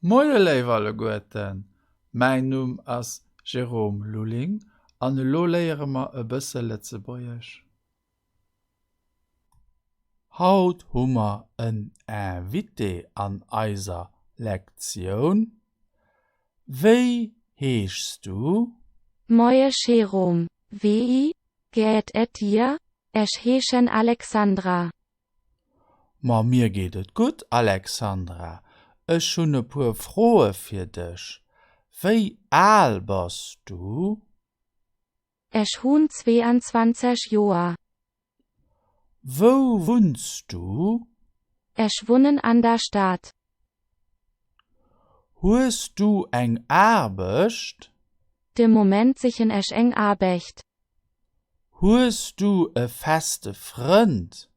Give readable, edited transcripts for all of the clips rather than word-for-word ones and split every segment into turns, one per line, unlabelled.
Moie léif alleguerten, mäin Numm ass Jérôme Lulling an elo léiere mer e bësse Lëtzebuergesch. Haut hu mer en Invité an eiser Lektioun. Wéi heeschs du?
Moie Jérôme, wéi geet et dir? Ech heeschen Alexandra.
Ma mir geet et gutt, Alexandra. Ech hunn e puer Froe fir dech. Wéi al bass du?
Ech hunn 22 Joer.
Wou wunns du?
Ech wunnen an der Stad.
Hues du eng Aarbecht?
De Moment sichen ech eng Aarbecht.
Hues du e feste Frënd?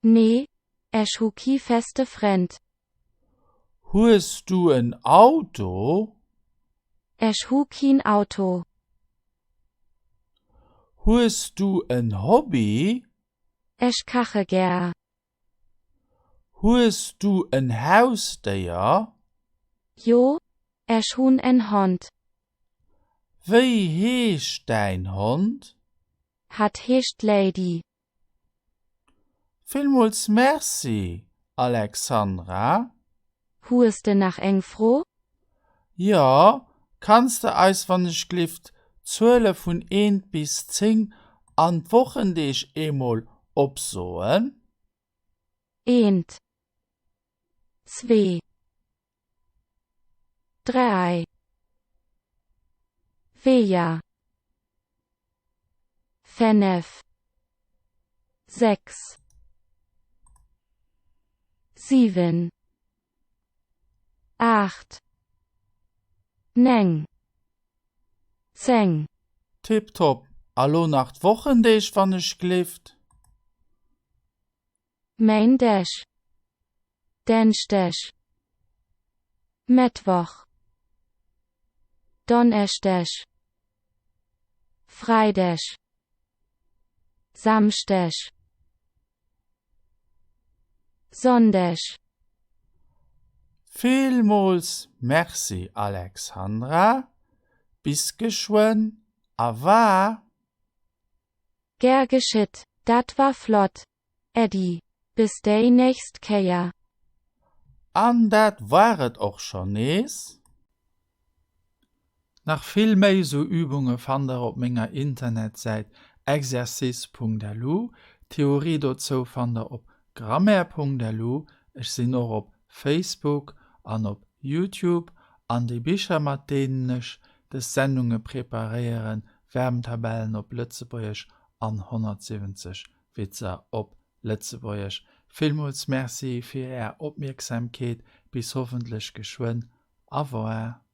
Nee, ech hu kee feste Frënd.
Hues du en Auto?
Ech hu keen Auto.
Hues du en Hobby?
Ech kache gär.
Hues du en Hausdéier?
Jo, ech hunn en Hond.
Wéi heescht däin Hond?
Hatt heescht Lady.
Villmools Merci, Alexandra.
Hues de nach eng Fro?
Jo, kanns de eis wannechglift d'Zuele vun eent bis 10 an d'Wochendeeg eemol opsoen?
Eent. Zwee. Dräi. Véier. Fennef. Sechs. Siwen. Aacht. Neng. Zeng.
Tiptop, a lo nach d'Wochendeeg wannechglift?
Méindeg. Dënschdeg. Mëttwoch. Donneschdeg. Freideg. Samschdeg. Sonndeg.
Villmools Merci Alexandra, bis geschwënn, a wa.
Gär geschitt, dat war flott, Äddi, bis déi nächst Kéier.
An dat war et och schonn nees. Nach vill méi sou Übunge fannt der op menger Internetsäit exercice.lu. D'Theorie dozou fannt der op grammaire.lu. Ech sinn och op Facebook an op Youtube. An déi Bicher mat deenen ech des Sendunge preparéieren, Verbntabellen op Lëtzebuergesch an 170 Witzer op Lëtzebuergesch. Villmools Merci fir Är Opmierksamkeet. Bis hoffentlech geschwënn. Au revoir.